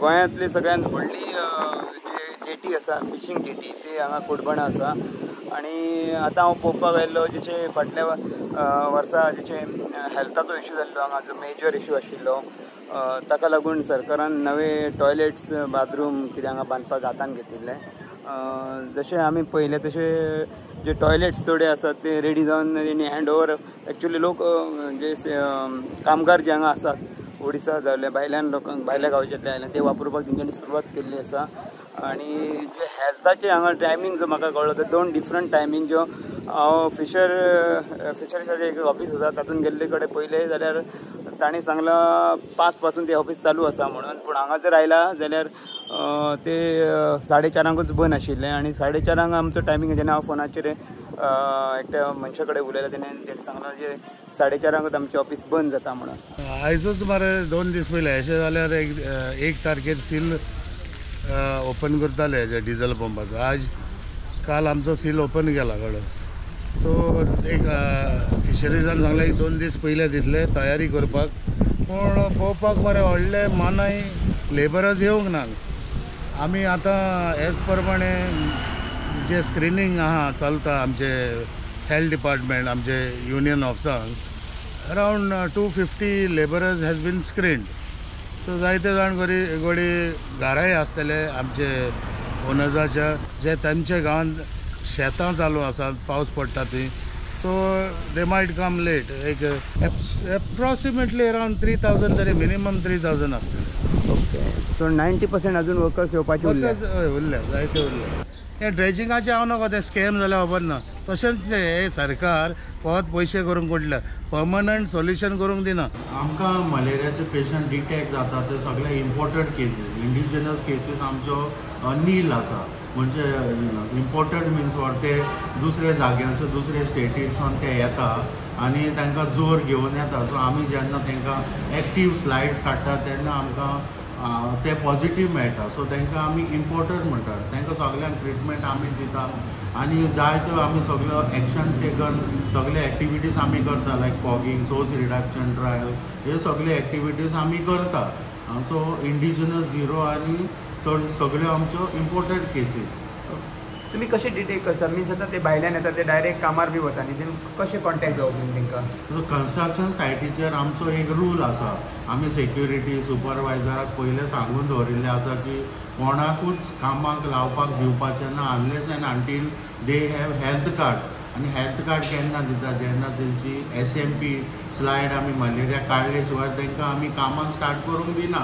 गोंयांतली सगळ्यात व्हडली जेटी आसा, फिशींग जेटी, ती हांगा कोडबोणा आसा. आनी आतां हांव पळोवपाक आयिल्लो जशें फाटल्या वर्सा जशें हेल्थाचो इशू जाल्लो हांगा, जो मेजर इशू आशिल्लो, ताका लागून सरकारान नवे टॉयलेट्स, बाथरूम कितें हांगा बांदपाक हातान घेतिल्लें. जशें आमी पळयलें तशें जे टॉयलेट्स थोडे आसात ते रेडी जावन तेणी हँड ओवर एक्चुली लोक जे कामगार जे हांगा आसात ओडिसा जावले भायल्यान लोकांक भायल्या गांवच्यातले आयले ते वापरुपाक तेंच्यांनी सुरवात केल्ली आसा. आनी जे हेल्थाचे हांगा टायमींग जो म्हाका कळ्ळो ते दोन डिफरंट टायमींग, ज्यो हांव फिशरीजाचें एक ऑफीस आसा तातूंत गेल्ले कडेन पळयलें जाल्यार तांणी सांगलां 5 पासून तें ऑफीस चालू आसा म्हणून, पूण हांगा जर आयला जाल्यार ते 4:30 बंद आशिल्लें. आनी 4:30 आमचो टायमींग, जेन्ना हांव फोनाचेर एकट्या मनशा कडेन उलयलां तेणें सांगलां जे 4:30 आमचें ऑफीस बंद जाता म्हणून. आयजूच मरे 2 दीस पयलीं अशें जाल्यार 1 तारखेर सील ओपन करताले जे डिझल पंपाचो, आज काल आमचो सील ओपन केला कळ्ळो. सो एक फिशरीजान सांगलें एक 2 दीस पयले दितले तयारी करपाक, पूण पळोवपाक मरे व्हडले मानाय लेबरच येवंक ना. आमी आतां एज प्रमाणे जे स्क्रिनींग आहा चलता आमचे हेल्थ डिपार्टमेंट आमचे union ऑफिसांक around 250 labourers has been screened. So जायते जाण गोडी घराय आसतले आमचे ओनर्साच्या जे तांच्या गांवांत शेतां चालू आसात, पावस पडटा ती, so they might come late. एक एप्रोक्सिमेटली अरावंड 3000 तरी मिनिमम 3000 आसतले. ओके, सो 90% अजून वर्कर्स येवपाचे उरले. वर्कर्स उरले, जायते उरले. हे ड्रेजिंगाचें हांव नको तें स्कॅम जाल्यार खबर ना, तशेंच हे सरकार परत पयशे करूंक पडल्या, पर्मनंट सोल्युशन करूंक दिना. आमकां मलेरियाचे पेशंट डिटेक्ट जाता ते सगळे इम्पोर्टेड केसीस, इंडिजिनस केसीस आमच्यो नील आसा. म्हणजे इम्पोर्टेड मिन्स what, ते दुसऱ्या जाग्यांचो दुसऱ्या स्टेटीसून ते येता आनी तांकां जोर घेवन येता. सो आमी जेन्ना तांकां एक्टीव स्लायड्स काडटा तेन्ना आमकां ते पॉजिटीव मेळटा. सो तांकां आमी इम्पोर्टेड म्हणटात. तांकां सगळ्यांक ट्रिटमेंट आमी दिता आनी जायत्यो आमी सगळ्यो एक्शन टेकन सगळे एक्टिविटीज आमी करता, like fogging, source reduction trial, हे सगळे एक्टिविटीज आमी करता. सो इंडिजिनस झिरो आनी चड सगळ्यो आमच्यो इम्पोर्टेड केसीस. तुमी कशें डिटेक्ट करता? मिन्स आतां ते भायल्यान येता ते डायरेक्ट कामार बी वता न्ही, कशें कॉन्टेक्ट जावप तांकां? कन्स्ट्रक्शन सायटीचेर आमचो एक रूल आसा, आमी सेक्युरिटी सुपरवायजराक पयलें सांगून दवरिल्लें आसा की कोणाकूच कामाक लावपाक दिवपाचें ना unless and until they have health cards. आनी हेल्थ कार्ड केन्ना दिता, जेन्ना तेंची SMP स्लायड आमी मलेरिया काडले शिवाय तांकां आमी कामाक स्टार्ट करूंक दिना.